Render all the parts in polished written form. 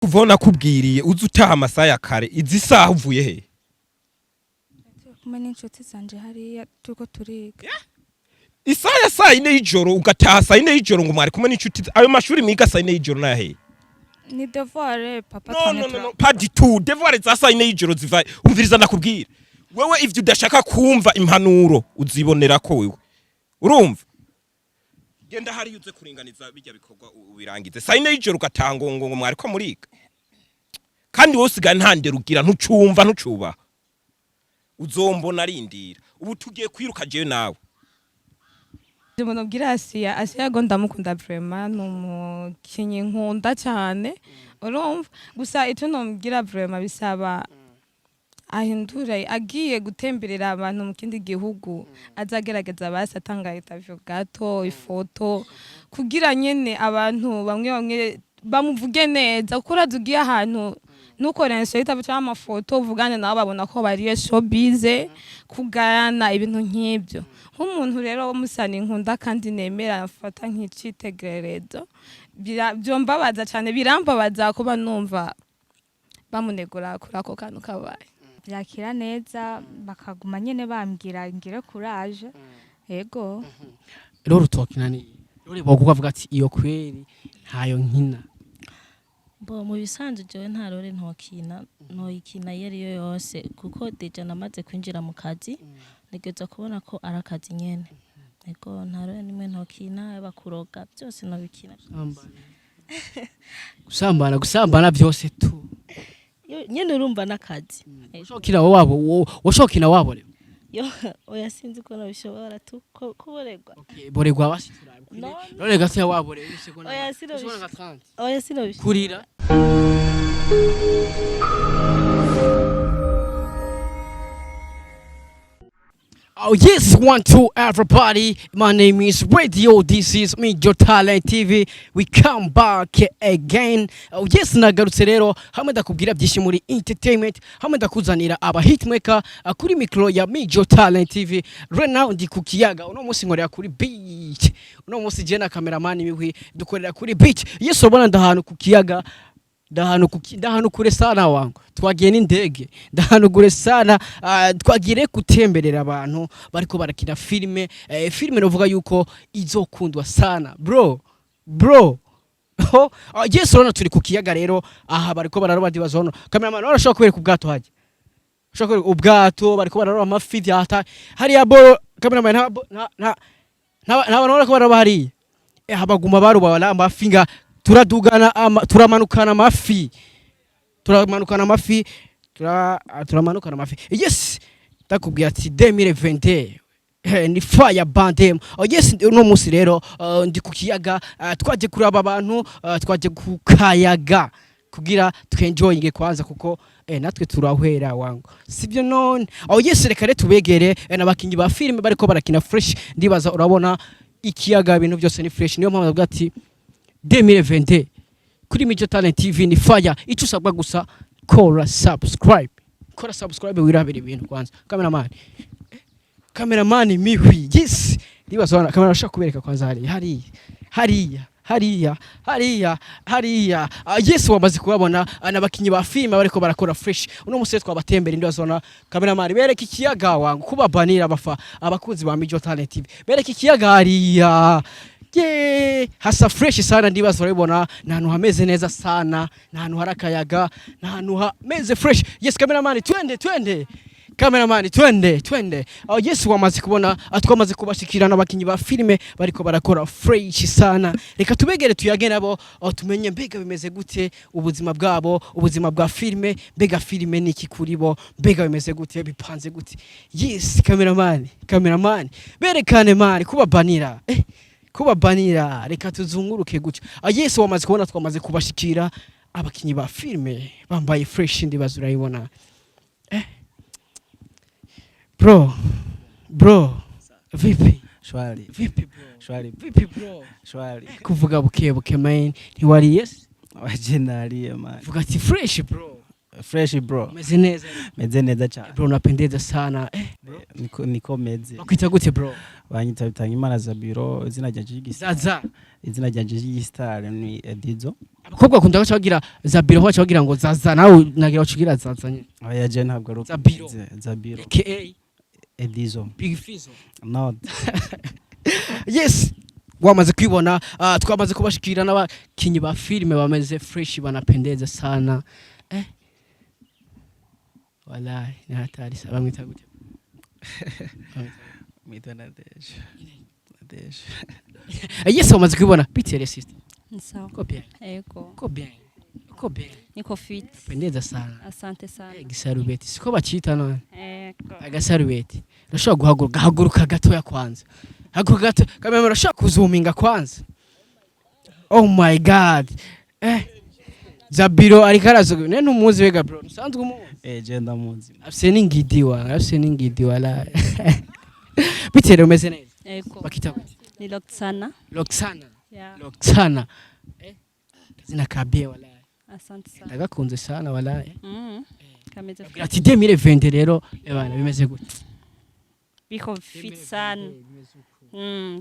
Kuva nakubwiriye uze utaha amasaha ya kare, izi saha uvuye he? Turi kumwe n'inshuti zanje hariya, turiko turiga. Isaha ya saa 4 y'ijoro ugataha saa 4 y'ijoro ngo mwari kumwe n'inshuti? Ayo mashuri mwiga saa 4 y'ijoro nayahe? Ni devoir, papa. No. Twamye No, no, no, pas du tout. Devoir za saa 4 y'ijoro ziva? Umviriza ndakubwira, wewe ivyo udashaka kumva impanuro uzibonera ko wewe urumva. Genda hariya uze kuringaniza bijya bikorwa ubirangize. Saa 4 y'ijoro ugataha ngo mwari ko muriga, kandi wowe usigaye nta ndero ugira, ntucumva, ntucubaha. Uzombona, arindira. Ubu tugiye kwiruka jewe nawe. Umuntu ubwira Asiya, Asiya go ndamukunda vraiment, ni umukinyi nkunda cyane, urumva. Gusa icyo nomubwira vraiment, bisaba ahindure. Agiye gutemberera abantu mu kindi gihugu, azagerageza basi atanga interview gato, ifoto, kugira nyene abantu bamwe bamwe bamuvuge neza, kuko urazi ugiye ahantu ntukoreshe interview cyangwa amafoto uvugane nabo, babona ko bariye showbiz, kugayana, ibintu nk'ibyo. Nk'umuntu rero w'umusani nkunda kandi nemera, mfata nk'icitegererezo, byombabaza cyane, birambabaza kuba numva bamunegura kuri ako kantu kabaye. Byakira neza, bakaguma nyene bambwira ngire courage, yego. Rero utokina ni rero bokuko avuga ati iyo kweri ntayo nkina. Bo mu bisanzwe jewe nta role ntokina, ntoyikina iyo ariyo yose, kuko déjà namaze kwinjira mu kazi, ntegerezwa kubona ko ari akazi nyene. Ego, nta role nimwe ntokina, yaba kuroga, byose nobikina. Gusambana, gusambana byose tu. Nyene urumva n'akazi. Ushokina wabo, woshokina wabo rero? Yo, oya, sinzi ko nabishobora tu kuboregwa. Okay, boregwa basi turabe. No. None gato wabo rero isegonda. Oya, Isegonda nka 30. Oya, sinobishobora. Kurira. Oh yes, one, two, everybody. My name is Radio. This is me, your Talent TV. We come back again. Oh yes, nagarutse rero hamwe ndakubwira byinshi muri entertainment, hamwe ndakuzanira aba hitmaker kuri micro ya Mijo Talent TV. Right now ndi ku kiyaga. Uno munsi nkorera kuri beach. Uno munsi je na cameraman mihwi dukorera kuri beach. Yes, urabona ndahantu ku kiyaga, ndahanu kure sana wangu, twagiye n'indege, ndahanu kure sana. Twagiye gutemberera abantu bariko barakina filime, filime novuga yuko izokundwa sana, bro, bro. Ho, yes, urabona turi ku kiyaga rero. Aha bariko bararoba, ndibaza hono cameraman warashobora kubereka ubwato hajya, ushobora kubereka ubwato bariko bararoba amafi vyata hariya boro. Cameraman, nta bantu bariko bararoba hariya. Baguma baroba amafi nga turadugana turamanukana amafi, turamanukana amafi, turamanukana amafi. Yes, ndakubwira ati 2020 ni fire bandem. Oh yes, uno munsi rero ndi ku kiyaga, twaje kuraba abantu, twaje kukayaga kugira twenjoyinge kwanza, kuko natwe turahwera wangu, sibyo none? Oh yes, reka rero tubegere n'abakinyi ba filime bariko barakina fresh. Ndibaza urabona ikiyaga, ibintu byose ni fresh. Niyo mpamvu ndavuga ati 2020 kuri Mijo Talent TV ni fire. Icyo usabwa gusa, kora subscribe, kora subscribe, wirabira ibintu kwanza. Cameraman, cameraman mihwi, yes, ndibaza wana camera ashaka kubereka kwanza hariya, hariya, hariya, hariya, hariya, hariya. Yes, wamaze kubabona, n'abakinyi ba filime bariko barakora fresh. Uno musi rero twabatembera. Ndibaza wana cameraman bereka ikiyaga wangu, kubabanira abafa abakunzi ba Mijo Talent TV, bereka ikiyaga hariya. Ye, hasa fresh sana. Ndibaza urabibona, ni ahantu hameze neza sana, ni ahantu hari akayaga, ni ahantu hameze fresh. Yes, cameraman, twende, twende, cameraman, twende, twende. Oh yes, wamaze kubona, twamaze kubashikirana abakinyi ba filime bariko barakora fresh sana. Reka tubegere tuyage nabo, tumenye mbega bimeze gute ubuzima bwabo, ubuzima bwa filime, mbega filime niki kuri bo, mbega bimeze gute, bipanze gute. Yes, cameraman, cameraman, berekane man, kubabanira, kubabanira. Reka tuzunguruke gutyo. Yes, wamaze kubona twamaze kubashikira abakinyi ba filime bambaye fresh. Ndibaza urayibona. Bro, bro, vipi? Shwari. Vipi bro? Shwari. Vipi bro? Shwari. Kuvuga buke buke man, ntiwariye se? Waje nariye man. Vuga ati fresh bro. Fresh bro. Umeze neza? Meze neza cyane. Bro, unapendeza sana. Niko meze. Bakwita gute, bro? Banyita Bitangimana Zabiro, izina ryanje ry'igisa. Zaza. Izina ryanje ry'igistar ni Edizo. Abakobwa bakunda baca bagira Zabiro, baca bagira ngo Zaza, nawe nagira bacugira Zaza nyine. Oya, je ntabwo ari uko Zabiro. meze. Zabiro. Aka Edizo. Big Fizzo. Not. Yes, wamaze kwibona, twamaze kubashikira n'abakinyi ba filime bameze fresh, banapendeza sana. Wallahi ni hatari sana. Bamwita gute? Mwita Nadege. Nadege. Yes, wamaze kwibona. Bitere sister. Sawa. Uko bien? Ego. Uko bien? Uko bien? Niko fit. Pendeza sana. Asante sana. Gisarubeti siko bacita none? Ego. Agasarubeti, urashobora guhaguruka? Haguruka gatoya kwanza, haguruka gato. Kamera, urashobora kuzuminga kwanza? Oh my God, Zabiro ariko araza ne. Ntumuzi wega bro? Usanzwe umuzi? Je ndamuzi. Afise n'ingidi wa, afise n'ingidi wala. Bitere, umeze neza? Ego. Bakita gute? Ni Roxana. Roxana. Yeah. Roxana, kazina ka bien wala. Asante sana. Ndagakunze sana wala. Kameze Abwira ati 2020 rero ebana bimeze gute? Biko fit sana.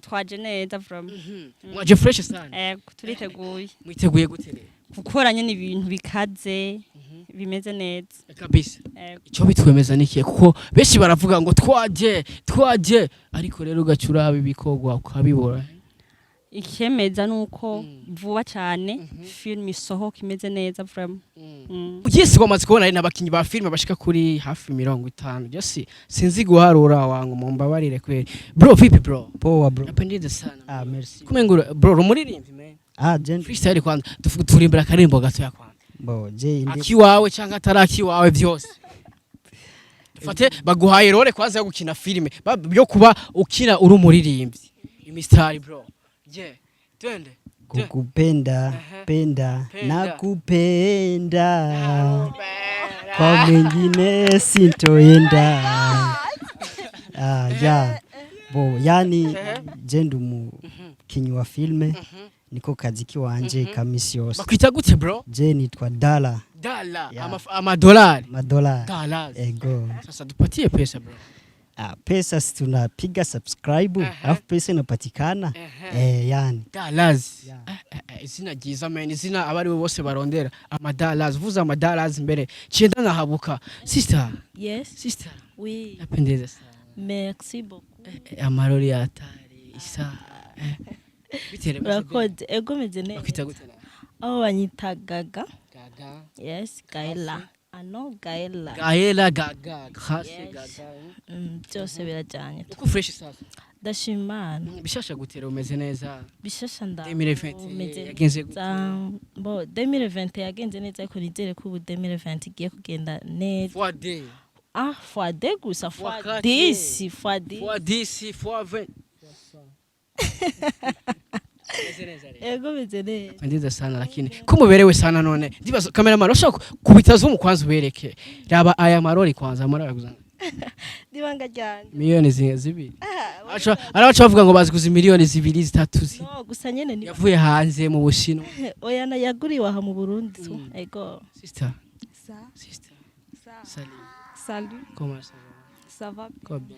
Twaje neza from. Mwaje fresh sana. Ego, turiteguye. Mwiteguye gute rero? Gukora nyene ibintu bikaze bimeze neza. Kabisa. Ego. Icyo bitwemeza nikiye, kuko benshi baravuga ngo twaje twaje, ariko rero ugaca uraba ibikorwa ukabibura. Ikemeza nuko vuba cyane film isohoka imeze neza from. Yes, wamaze kubona ari n'abakinyi ba filime bashika kuri hafi 50. Just sinzi guharura wangu, mumbabarire kweli. Bro, vipi bro? Poa bro. Napendeza sana. Ah, merci. Kumengura bro, rumuririmbyi man. Ah, je Freestyle kwanza, turimbira akarimbo gatoya kwanza. Bo je indi Akiwawe cyangwa atari akiwawe byose. Dufate baguhaye role kwanza yo gukina filime, yo kuba ukina uri umuririmbyi. Imistari bro. Yeah. Twende. Kukupenda penda. Penda. Nakupenda, kwa mwingine sintoenda. Ah, ya bo yani je ndi umukinyi wa filme, niko kazi kiwanje kamisi yose. Bakwita gute bro? Je nitwa Dala. Dala. Yeah. Amadolari. Madolari. Dollars. Ego. Sasa tupatie pesa bro. Ah, pesa si tunapiga subscribe, alafu pesa inapatikana, yani. Dollars. Yeah. Izina ryiza man, izina abari bo bose barondera amadollars. Vuza amadollars mbere. Cienda nahabuka. Sister, Yes. sister. Oui. Napendeza sana. Merci beaucoup. Amarori ya hatari isa. Bitere. Urakoze. Ego, meze neza. Bakwita gute nawe? Aho banyita Gaga. Gaga. Yes, Gaela. Ano Gaela. Gaela, Gaga, Grace. Yes. Gaga. Byose birajyanye. Uko fresh sasa? Ndashima Imana. Bishasha gutera, umeze neza? Bishasha nda. 2020 Umeze yagenze gute? neza. Bo 2020 yagenze neza, ariko nizere ko ubu 2020 igiye kugenda neza. Fois deux. Ah, fois deux gusa, Fois fois quatre. 10, fois 10. Fois 10, fois 20. Umeze neza rero? Ego, meze neza. Nziza sana, lakini ko muberewe sana none ndibaza cameraman ushaka kubita zoom kwanza ubereke. Raba aya marori kwanza, amarori kuzana. Ndibanga ryanje. Miliyoni 2. Acha arabaca bavuga ngo bazi kuzi miliyoni 2, 3 No, gusa nyene ni yavuye hanze mu Bushinwa. Oya, na yaguriwe aha mu Burundi tu. Ego. Sister, Ça, sister. Ça. Salut. Salut. Comment ça va? Ça va? Ko bien?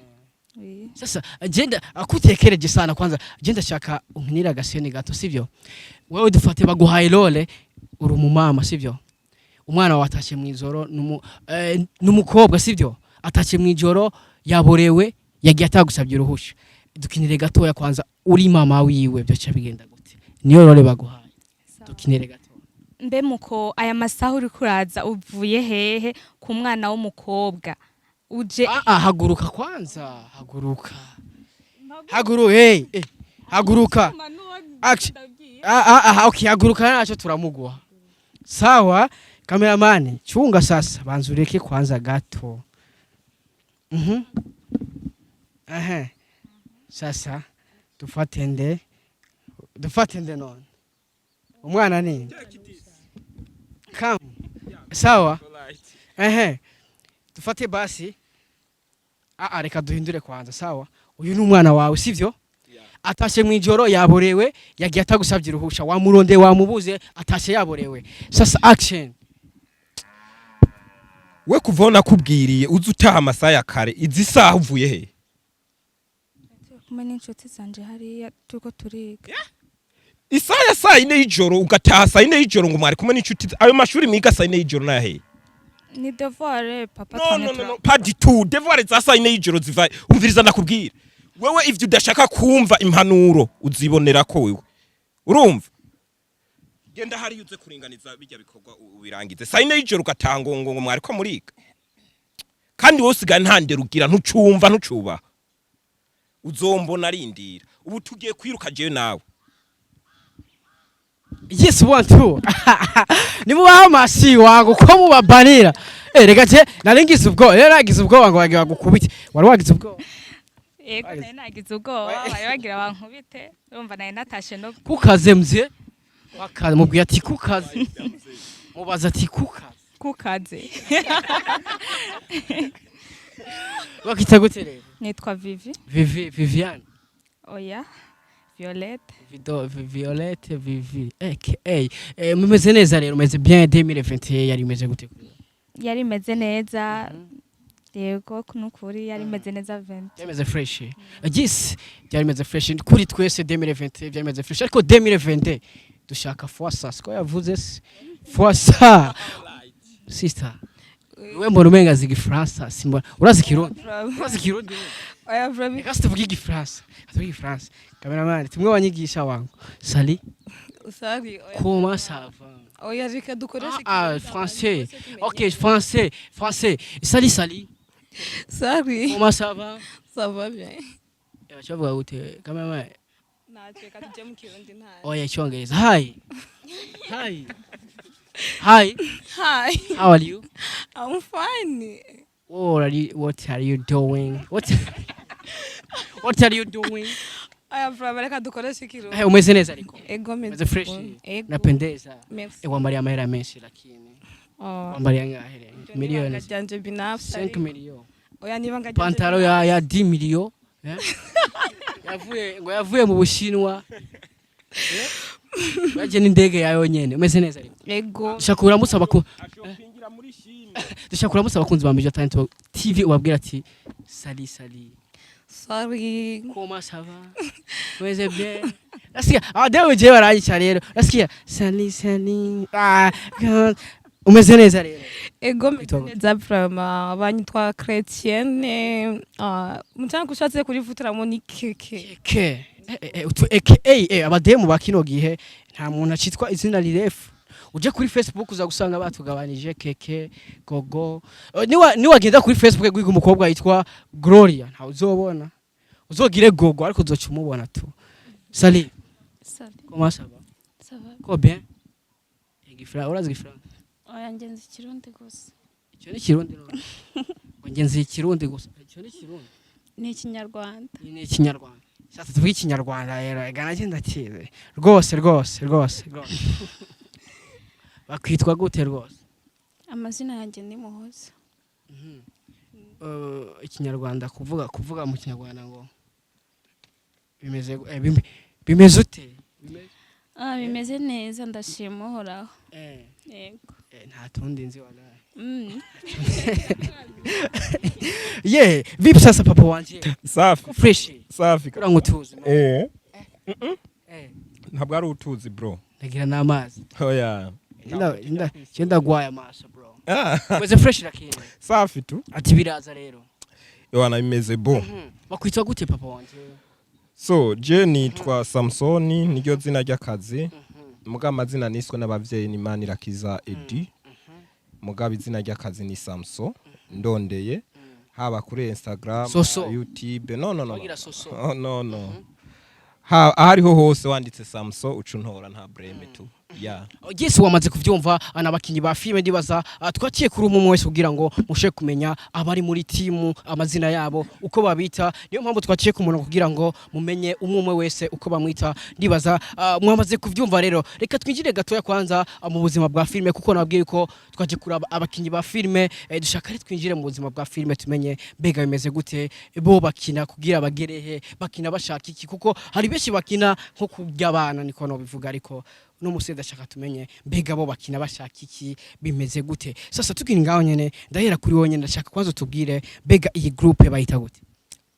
Oui. Sasa jenda akutekereje sana kwanza, jenda shaka unkinira agaseni gato, sivyo? Wewe dufate baguhaye role, uri umumama, sivyo? Umwana wawe atashe mw'ijoro, numukobwa, sivyo? Atashe mw'ijoro yaborewe, yagiye atagusabye uruhusha. Dukinire gatoya kwanza uri mama wiwe, byoca bigenda gute? Niyo role baguhaye, dukinire gato. Mbe muko aya masaha uri kuraza uvuye hehe ku mwana w'umukobwa uje? Ah, ah, haguruka kwanza, haguruka, hey, haguruka. Action. Ah, ah, ah, okay, haguruka nacho turamuguha. Sawa, cameraman, chunga sasa, banza ureke kwanza gato. Aha. Sasa dufate nde? Dufate nde none? Umwana ni? Come. Sawa? Ehe. Dufate basi. Ah, ah, reka duhindure kwanza, sawa? Uyu ni umwana wawe, sivyo? Atashe mwijoro yaborewe, yagiye atagusabye uruhusha, wamuronde wamubuze, atashe yaborewe. Sasa action. We kuva aho nakubwiriye uze utaha amasaha ya kare, izi saha uvuye he? Turi kumwe n'inshuti zanje hariya, turiko turiga. Isaha ya saa 4 y'ijoro ugataha saa 4 y'ijoro ngo mwari kumwe n'inshuti ayo mashuri mwiga saa 4 y'ijoro nayahe? Ni devoir, papa. No. Twamye No, no, no, pas du tout. Devoir za saa 4 y'ijoro ziva? Umviriza ndakubwira, wewe ivyo udashaka kumva impanuro uzibonera ko wewe, urumva? Genda hariya uze kuringaniza bijya bikorwa ubirangize. Saa 4 y'ijoro ugataha ngo mwari ko muriga, kandi wowe usigaye nta ndero ugira, ntucumva, ntucubaha. Uzombona, arindira. Ubu tugiye kwiruka jewe nawe. Yes, one two, nimubaha amasi wangu ko mubabanira. Eh, reka je nari ngize ubwoba rero, nagize ubwoba ngo bagiye bagukubite. Wari wagize ubwoba? Yego, nari nagize ubwoba, bari bagira bankubite. Urumva nari natashe no Kukaze mzee wakaze, mubwiye ati kukaze, mubaza ati kukaze. Kukaze. Bakita gute rero? Nitwa Vivi. Vivi, Viviane? Oya, Violette. Vido, Violette, Vivi aka. Mumeze neza rero? Mumeze bien? 2021 yari imeze gute? Yari imeze neza, yego, nukuri yari imeze neza 20. Byameze fresh. Yes, byari bimeze fresh kuri twese. 2020 byari bimeze fresh, ariko 2022 dushaka fois ça, siko yavuze se? Fois ça, sister. We mbona umenga azi igifaransa, simbona urazi ikirundi? Urazi ikirundi? Oya, vraiment. Reka tuvuge igifaransa, tuvuge igifaransa. Cameraman, tumwe wanyigisha wangu. Salut. Sorry, oya. Comment ça va? Oya, reka dukoreshe Ah, ah, ikirundi, français. abantu bose tumenye. Ok, français, français. Salut, salut. Sorry. Comment ça va? Ça va bien. Bavuga gute, cameraman? Ntacyo, reka tujye mu kirundi, nta. Oya, icyongereza. Hi, hi, hi. Hi. How are you? I'm fine. What are you doing? What are you doing? Oya, vraiment, reka dukoreshe ikirundi. Eh, umeze neza ariko? Ego, meze Umeze fresh? Ego. Napendeza. Merci. Eh, wambariye amahera menshi, lakini Oh. wambariye angahe? Ibyo ni Miliyoni ibanga ryanje binafsi. 5 million. Oya, ni ibanga ryanje. Pantaro ya 10 million. Eh? Yavuye ngo yavuye mu Bushinwa. Eh? Yaje n'indege yayo nyene. Umeze neza ariko? Ego. Dushaka kuramutsa abaku Ashopingira muri Chine. Dushaka kuramutsa abakunzi ba Major Talent TV, ubabwira ati salut, salut. Sorry. Comment ça va? Umeze bien? Nasikia abadewe je baranyica rero. Nasikia salut, salut. Ah, umeze neza rero? Ego, meze Witwa gute? neza vraiment. Banyitwa Chrétienne. Ah, mutanga ushatse kurivutiramo ni keke. Ke utu aka abademu ba kino gihe nta muntu acitwa izina rirefu. Uje kuri Facebook uza gusanga batugabanije keke, gogo. Niwa niwagenda kuri Facebook gwiga umukobwa yitwa Gloria, ntawe uzobona. Uzogire gogo, ariko uzoca umubona tu. Salut. Salut. Comment ça va? Ça va. Ko bien? Igifra, urazi igifra? Oya, ngenzi ikirundi gusa. Icyo ni kirundi none? Ngo ngenzi ikirundi gusa, icyo ni kirundi? Ni ikinyarwanda. Ni ikinyarwanda. Sasa tuvuge ikinyarwanda rero. Ega nanjye ndakizi rwose, rwose, rwose, rwose. Bakwitwa gute rwose? Amazina yanjye ni Muhoza. Ikinyarwanda, kuvuga mu kinyarwanda ngo bimeze bimeze ute? Ah, bimeze neza, ndashima Uhoraho. Yego. Nta tundi nzi wallahi. Ye vipi sasa, papa wanje? Safi. Ko fresh? Safi. Kura ngutuzi. Eh, ntabwo ari utuzi, bro. Ndagira n'amazi. Oya. Ndagwaye amaso, bro. Ah, umeze fresh lakini? Safi tu. Ati biraza rero. Yohana, bimeze bon. Bakwitwa gute, papa wanje? So je nitwa Samsoni, niryo zina ry'akazi. Muga amazina niswe n'abavyeyi ni Manirakiza Edi, mugabo izina ry'akazi ni Samso. Ndondeye haba kuri Instagram, Soso. YouTube, no, no, no, Wagira no. Soso. Oh, no, no, ha ahariho hose wanditse Samso uca untora, nta breme tu ya. Yes, wamaze kuvyumva anabakinyi ba filime. Ndibaza twaciye kuri umwe wese kugira ngo mushe kumenya abari muri timu, amazina yabo uko babita. Niyo mpamvu twaciye ku murongo kugira ngo mumenye umwe umwe wese uko bamwita. Ndibaza mwamaze kuvyumva rero. Reka twinjire gatoya kwanza mu buzima bwa filime, kuko nabwiye ko twaje kuraba abakinyi ba filime. Dushaka rero twinjire mu buzima bwa filime, tumenye mbega bimeze gute, bo bakina kugira bagerehe, bakina bashaka iki, kuko hari benshi bakina nko kurya abana, niko no bivuga, ariko Uno musi ndashaka tumenye mbega bo bakina bashaka iki, bimeze gute. Sasa tukiri ngaho nyene, ndahera kuri wowe nyene, ndashaka kwanza utubwire mbega iyi groupe bayita gute?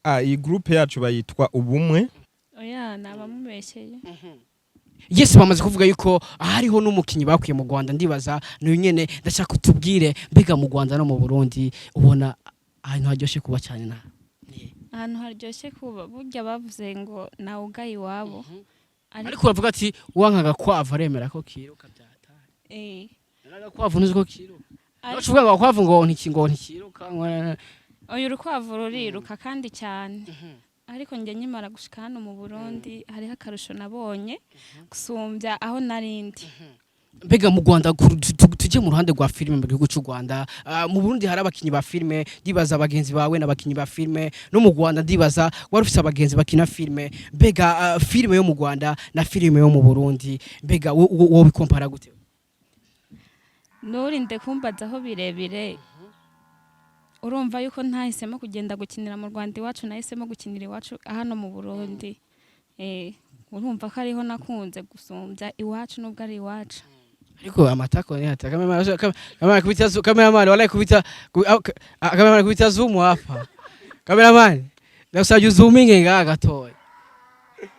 Ah, iyi groupe yacu bayitwa Ubumwe. Oya, nabamubeshyeye. Yes, bamaze kuvuga yuko hariho n'umukinyi bakuye mu Rwanda, ndibaza n'uyu nyene. Ndashaka utubwire mbega mu Rwanda no mu Burundi ubona ahantu haryoshe kuba cyane na Ahantu haryoshye kuba, burya bavuze ngo nawe ugaye iwabo. Ariko bavuga ati uwanka agakwavu aremera ko kiruka byatari. Agakwavu ntuzi ko kiruka? Uvuga ngo agakwavu ngo ntikiruka ngo Oya, urukwavu ruriruka kandi cyane, ariko njye nkimara gushika hano mu Burundi hariho akarusho nabonye gusumbya aho narindi. Mbega mu Rwanda, tujye mu ruhande rwa filime mu gihugu cy'u Rwanda. Mu Burundi hari abakinyi ba filime, ndibaza abagenzi bawe n'abakinyi ba filime, no mu Rwanda ndibaza wari ufise abagenzi bakina filime. Mbega filime yo mu Rwanda na filime yo mu Burundi, mbega wo bikompara gute? Nturinde kumbaza aho birebire. Urumva yuko ntahisemo kugenda gukinira mu Rwanda iwacu, nahisemo gukinira iwacu hano mu Burundi. Urumva ko ariho nakunze gusumbya iwacu, nubwo ari iwacu. Ariko amatako ni hata cameraman kubita cameraman, wala kubita cameraman, kubita zoom hapa. Cameraman, ndasabye zoominge ngaha gatoya.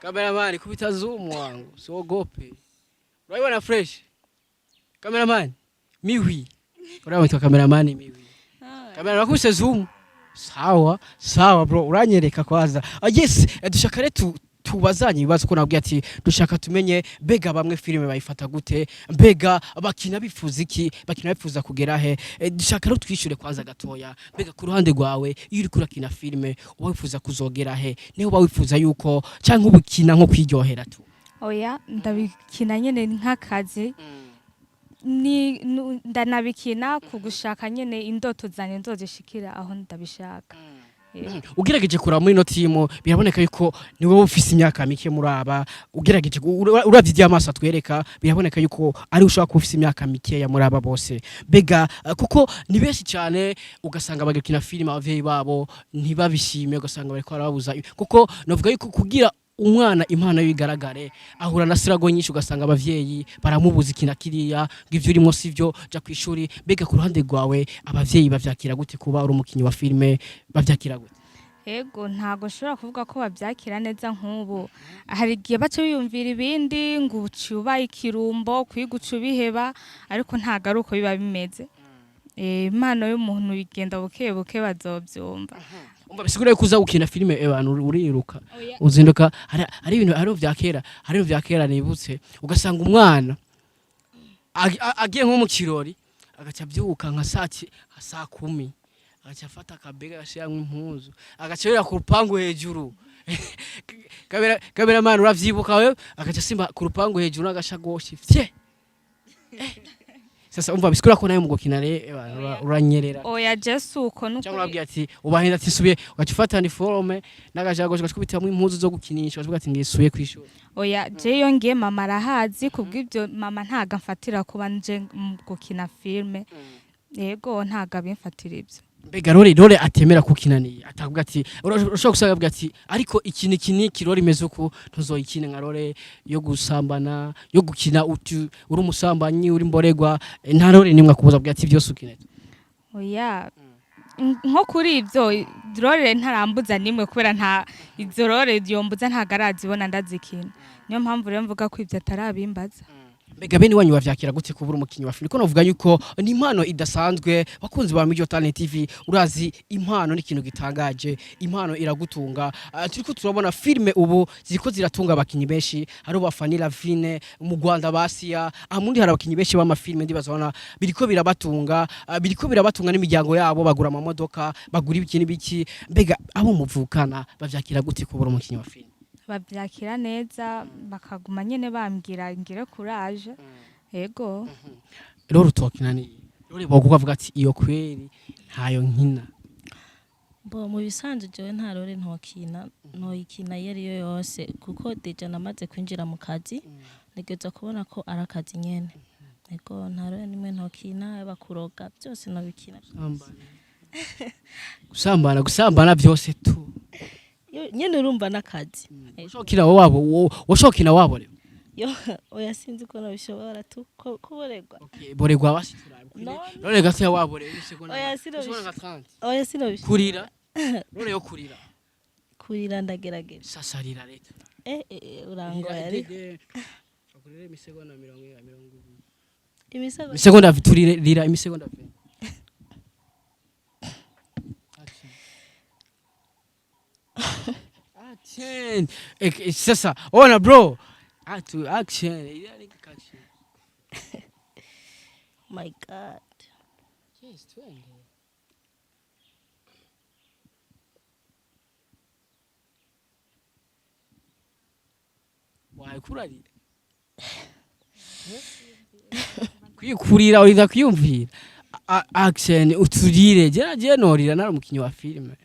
Cameraman, kubita zoom wangu, siogope. Urabibona fresh, cameraman miwi. Urabona cameraman miwi? Cameraman wakubise zoom. Sawa sawa bro, uranyereka kwanza. Yes, dushaka rero tubazanye ibibazo ko nabwiye ati dushaka tumenye mbega bamwe filime bayifata gute, mbega bakina bifuza iki, bakina bifuza kugera he. Dushaka rero twishyure kwanza gatoya, mbega ku ruhande rwawe iyo uriko urakina filime uba wifuza kuzogera he? Niho uba wifuza yuko canke ubukina nko kwiryohera tu? Oya, ndabikina nyene nk'akazi, ni ndanabikina ku gushaka nyene indoto zanje nzozishikira aho ndabishaka. Ugerageje kuraba muri ino timu, biraboneka yuko ni wowe ufise imyaka mike muri aba. Ugerageje uravye ivy'amaso atwereka, biraboneka yuko ari ushobora kuba ufise imyaka mikeya muri aba bose. Mbega kuko ni benshi cyane, ugasanga bagakina filime abavyeyi babo ntibabishime, ugasanga bariko barababuza, kuko novuga yuko kugira umwana impano ye igaragare ahura na sirago nyinshi, ugasanga abavyeyi baramubuza ikina kiriya, ngo ivyo urimo sivyo, ja kwishuri. Mbega ku ruhande rwawe abavyeyi bavyakira gute kuba uri umukinyi wa filime? Bavyakira gute? Ego, ntago nshobora kuvuga ko babyakira neza. Nk'ubu hari igihe baca biyumvira ibindi, ngo uci ubaye ikirumbo, kwiga uca ubiheba, ariko ntago ari uko biba bimeze. Impano y'umuntu bigenda buke buke, bazobyumva. Umva, bisigura yuko uza gukina filime abantu uriruka uzinduka. Hari ibintu, hari ibintu vya kera nibutse, ugasanga umwana agiye nko mu kirori, agaca abyuka nka saa 10, agaca afata akabega agashiramwo impuzu, agaca yurira ku rupangu hejuru. Cameraman, uravyibuka wewe? Agaca asimba ku rupangu hejuru n'agashagoshi fye. Sasa umva, bisigura ko nawe mu gukina rero abantu uranyerera? Oya, jesu uko Cyangwa nukuri. Urabwira ati ubahenda ati subiye, ugaca ufata uniforme n'agajagoshi, ugaca ubitamwo impuzu zo gukinisha, ugaca uvuga ati ngisubiye kw'ishuri. Oya, je iyo ngiye mama arahazi. Kubw'ibyo mama ntago amfatira kuba nje mu gukina filime. Yego, ntago abimfatira ibyo. Mbega role atemera kukinaniye, atavuga ati urashobora gusanga avuga ati ariko iki ni iki niki, role imeze uku ntuzoyikine, nka role yo gusambana, yo gukina uti uri umusambanyi, uri mboregwa, nta role nimwe akubuza avuga ati byose ukine? Oya, nko kuri ibyo role ntarambuza nimwe, kubera nta izo role yombuza ntago arazibona ndazikina. Niyo mpamvu rero mvuga ko ibyo atarabimbaza. Mbega bene wanyu bavyakira gute kubura umukinyi wa filime? Ko novuga yuko ni impano idasanzwe. Bakunzi ba Mijo Talent TV, urazi impano ni ikintu gitangaje, impano iragutunga. Turiko turabona filime ubu ziriko ziratunga abakinyi benshi, hari ba Lavine mu Rwanda, basiya amundi, hari abakinyi benshi b'amafilime, ndibaza bona biriko birabatunga, biriko birabatunga n'imiryango yabo, bagura amamodoka, bagura ibiki n'ibiki. Mbega abo muvukana bavyakira gute kubura umukinyi wa filime? Babyakira neza, bakaguma nyene bambwira ngire courage. Yego. Rero utokina ni rero bokuko avuga ati iyo kweri ntayo nkina? Bo mu bisanzwe jewe nta role ntokina, ntoyikina iyo ariyo yose, kuko déjà namaze kwinjira mu kazi, ntegerezwa kubona ko ari akazi nyene. Ego, nta role nimwe ntokina, yaba kuroga, byose nobikina. Gusambana, gusambana byose tu? Nyene urumva n'akazi. Ushokina wabo, woshokina wabo rero? Yo, oya, sinzi ko nabishobora tu kuborerwa. Okay, boregwa basi turabe. No, None gato waborewe imisegonda. Oya, Imisegonda nka 30. Oya, sinobishobora. Kurira. None yo kurira. Kurira ndagerageza. Sasa rira leta. Urangoye ariko. Kurira imisegonda 20. Imisegonda. Imisegonda turira imisegonda 20. Action. Sasa ona bro. Atu action. Ira ni action. My God. Yes, twende. Wae kurarira. Kwikurira uriza kwiyumvira. Action uturire. Jera je norira nari umukinyi wa filime.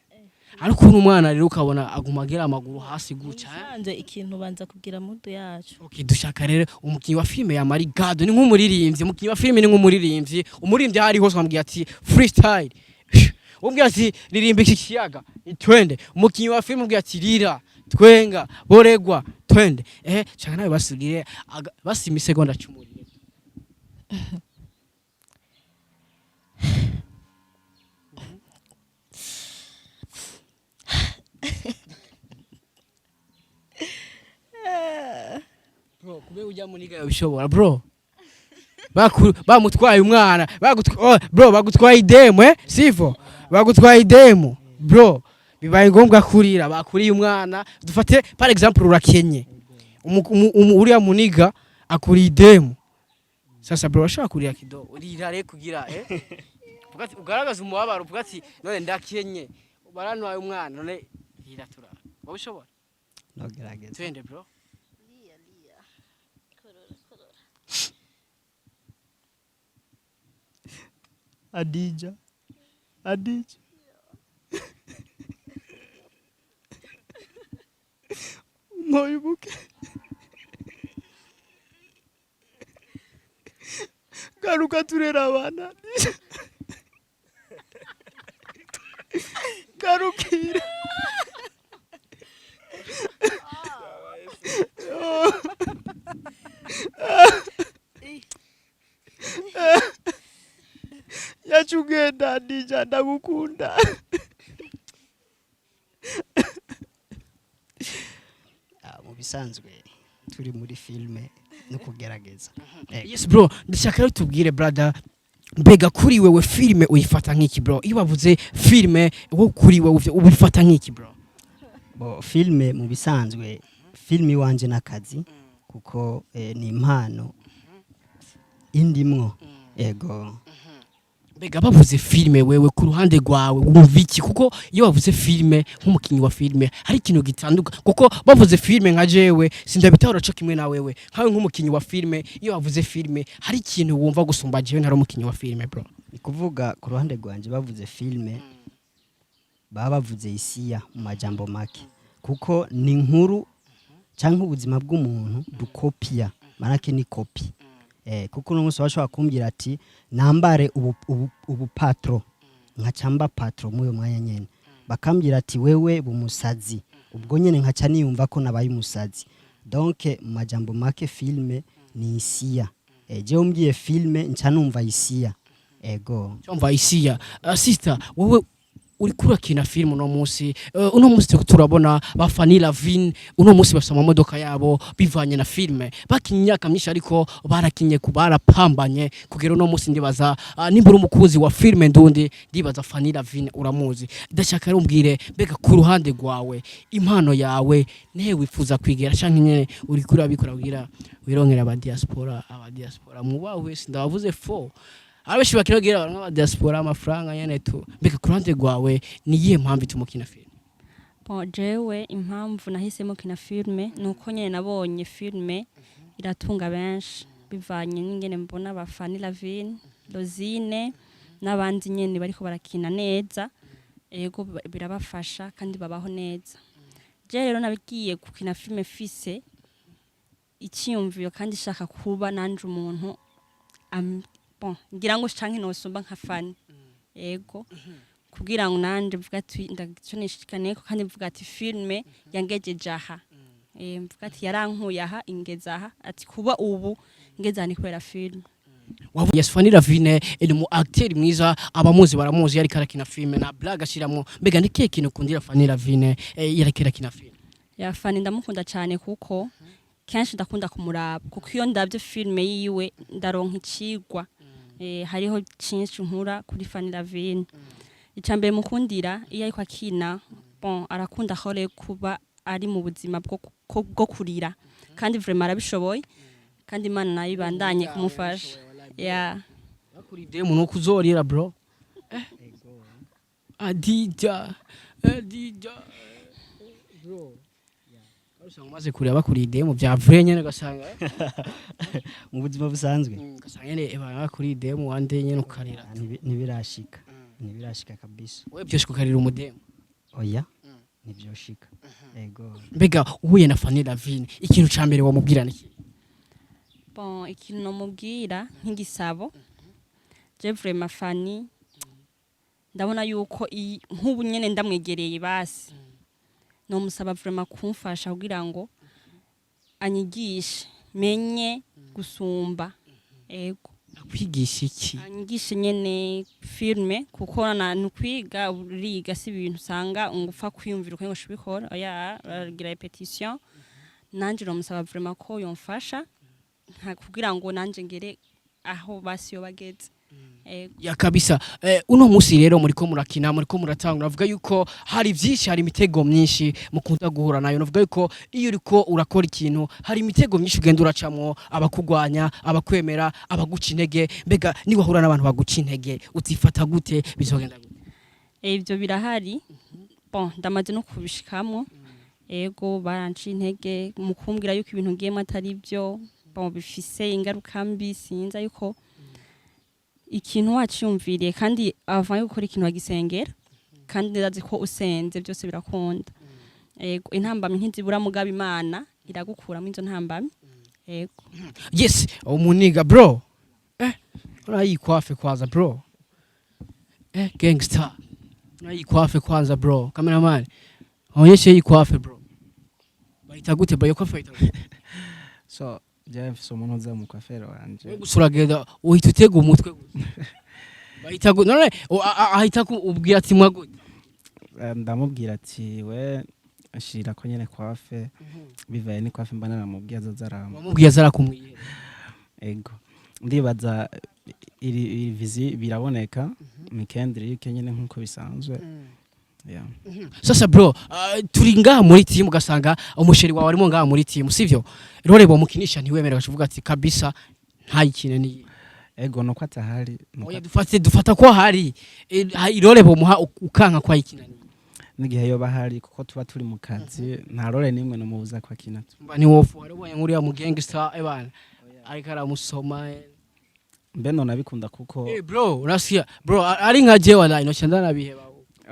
Ariko uno mwana rero ukabona aguma agera amaguru hasi guca. Usanze ikintu banza kugira mudu yacu. Okay, dushaka rero umukinyi wa filime ya Marigado ni nk'umuririmbyi, umukinyi wa filime ni nk'umuririmbyi. Umuririmbyi ahari hose bamubwira ati freestyle. Umubwira ati ririmba iki kiyaga, twende. Umukinyi wa filime umubwira ati rira, twenga, boregwa, twende. Shaka nawe basubire basi imisegonda 10. Bro, kube ujya muniga yabishobora bro. Bamutwaye umwana, bro bagutwaye idemu, sivyo? Bagutwaye idemu bro, bibaye ngombwa kurira, bakuriye umwana. Dufate par exemple urakenye. Uriya muniga akuriye idemu. Sasa bro bashaka kurira kidogo. Urira re kugira Uvuga ati ugaragaza umubabaro, uvuga ati none ndakenye. Barantwaye umwana none rira tura. Wabishobora? Nogerageza. Twende bro. Adija. Adija. Ntoyibuke. Garuka turera abana. Garukira. Yachugenda Adija, ndagukunda. Mu bisanzwe turi muri filme no kugerageza. Yes bro, ndashaka rero tubwire brother, mbega kuri wewe filme uyifata nk'iki bro? Iyo bavuze filme wo kuri wewe ubifata nk'iki bro? Bo filme mu bisanzwe filme iwanje n'akazi kuko ni impano indimwo. Ego. Mbega bavuze filme wewe ku ruhande rwawe wumva iki? Kuko iyo bavuze filme nk'umukinyi wa filme hari ikintu gitanduka, kuko bavuze filme nka jewe sindabitahura co kimwe na wewe. Nkawe nk'umukinyi wa filme iyo bavuze filme hari ikintu wumva gusumba jewe ntari umukinyi wa filme bro. Ni kuvuga ku ruhande rwanje bavuze filme baba bavuze isiya mu majambo make, kuko ni inkuru canke ubuzima bw'umuntu dukopia, manake ni kopi. Kuko uno munsi bashobora kumbwira ati nambare ubu patro, nkacamba patro muri uyo mwanya nyene, bakambwira ati wewe bumusazi, ubwo nyene nkaca niyumva ko nabaye umusazi. Donc mu majambo make filme ni isiya. Jewe umbwiye filme nca numva isiya. Ego. Cyumva isiya. Sister, wewe uri kurakina film uno munsi, uno munsi turabona ba Fanny Lavine uno munsi bafite amamodoka yabo bivanye na filme, bakinye imyaka myinshi ariko barakinye barapambanye kugera uno munsi. Ndibaza nimbura umukunzi wa filme ndundi, ndibaza Fanny Lavine uramuzi. Ndashaka rero umbwire mbega ku ruhande rwawe impano yawe nehe wifuza kwigera canke nyene uri kurabikora kugira wironkera aba diaspora, aba diaspora mubawe sindabavuze fo abenshi bakiragira abantu ba diaspora amafaranga nyene tu. Mbega ku ruhande rwawe ni iyihe mpamvu ituma ukina filme? Bon, jewe impamvu nahisemo kina filme nuko nyene nabonye filme iratunga benshi bivanye n'ingene mbona ba Fanny Lavine, Rosine n'abandi nyene bariko barakina neza, ego birabafasha kandi babaho neza. Je rero nabigiye gukina filme fise icyiyumviro kandi shaka kuba nanje umuntu bon ngira ngo canke nosumba nka Fanny, ego kugira ngo nanje mvuga ati ndagico nishikaneko kandi mvuga ati filme yangejeje aha. Mvuga ati yarankuye aha ingeza aha, ati kuba ubu ngeze aha ni kubera filime. Yes, Fanny Lavine ni mu acteur mwiza, abamuzi baramuzi, yariko arakina filme na blague ashiramwo. Mbega ni kihe kintu ukundira Fanny Lavine yariko arakina filme? Ya, Fanny ndamukunda cyane kuko kenshi ndakunda kumuraba, kuko iyo ndabye filime yiwe ndaronka icigwa. Hariho cinshi nkura kuri Fanny Lavine. Icambere mukundira, iyo ariko akina, bon, arakunda rôle kuba ari mu buzima bwo kurira, kandi vraiment arabishoboye, kandi Imana nayo ibandanye kumufasha, ya. Kuri demu nuko uzorira, bro. Adija, Adija, bro, usanga umaze kurira bakuriye demu bya vrai nyene, ugasanga Mu buzima busanzwe. Ugasanga nyene bakuriye demu wande nyene ukarira. Ntibirashika, ntibirashika kabisa. Wewe byose ukarira umudemu? Oya, ntibyoshika, ego. Mbega uhuye na Fanny Lavine, ikintu ca mbere wamubwira ni iki? Bon, ikintu nomubwira nk'igisabo, je vraiment Fanny ndabona yuko nk'ubu nyene ndamwegereye, basi nomusaba vraiment kumfasha kugira ngo anyigishe menye gusumba, ego. Akwigisha iki? Anyigishe nyene filme, kuko na nukwiga, uriga, si ibintu usanga ngo upfa kwiyumvira uko ngo ubikora, oya, uragira répétition. Nanje nomusaba vraiment ko yomfasha nka kugira ngo nanje ngere aho basi yo bageze, ego. Ya, kabisa. Uno munsi rero muriko murakina, muriko muratanga, navuga yuko hari byinshi, hari imitego myinshi mukunda guhura nayo. Navuga yuko iyo uriko urakora ikintu hari imitego myinshi ugenda uracamwo, abakugwanya, abakwemera, abaguca intege. Mbega niwahura n'abantu baguca intege utifata gute? Bizogenda gute? Ivyo birahari, bon, ndamaze no kubishikamwo, ego, baranca intege mu kumbwira yuko ibintu ngiyemo atari byo, bon, bifise ingaruka mbi. Sinzi yuko ikintu waciyumviriye, kandi avant yo gukora ikintu wagisengera, kandi ndazi ko usenze byose birakunda, ego. Intambamyi ntizibura, mugabo Imana iragukuramo izo ntambamyi, ego. Yes, umuniga bro, unayikwafe kwanza bro, gangster, unayikwafe kwanza bro. Cameraman, onyeshe yikwafe bro. Bayita gute bayo kwafe? Bayita gute? So jewe mfise umuntu uza mu coiffeur wanje. Wewe gusa uragenda uhita utega umutwe gusa. Bahita gute none? Ahita ubwira ati mwa gute? Ndamubwira ati we nshira ko nyene coiffe, bivaye ni coiffe mba naramubwiye azoza arampa. Wamubwiye azarakumwiye? Ego, ndibaza iri vizi biraboneka ni Kendrick nyene nkuko bisanzwe, yeah. Sasa bro, turi ngaha muri team, ugasanga umusheri wawe arimo ngaha muri team, sivyo? Role bomukinisha ntiwemere, ukavuga ati kabisa ntayikine ni Ego, nuko atahari nuko. Oya, dufate, dufata ko hari irole bomuha ukanka ko ayikina ni N'igihe yoba ahari, kuko tuba turi mu kazi, nta role nimwe nomubuza ko akina. Mba ni wofu warabonye nk'uriya mu gangster ebana ariko aramusoma. Mbe none abikunda kuko Bro, urasikia bro, ari nka jewe wallahi no ndanabiheba.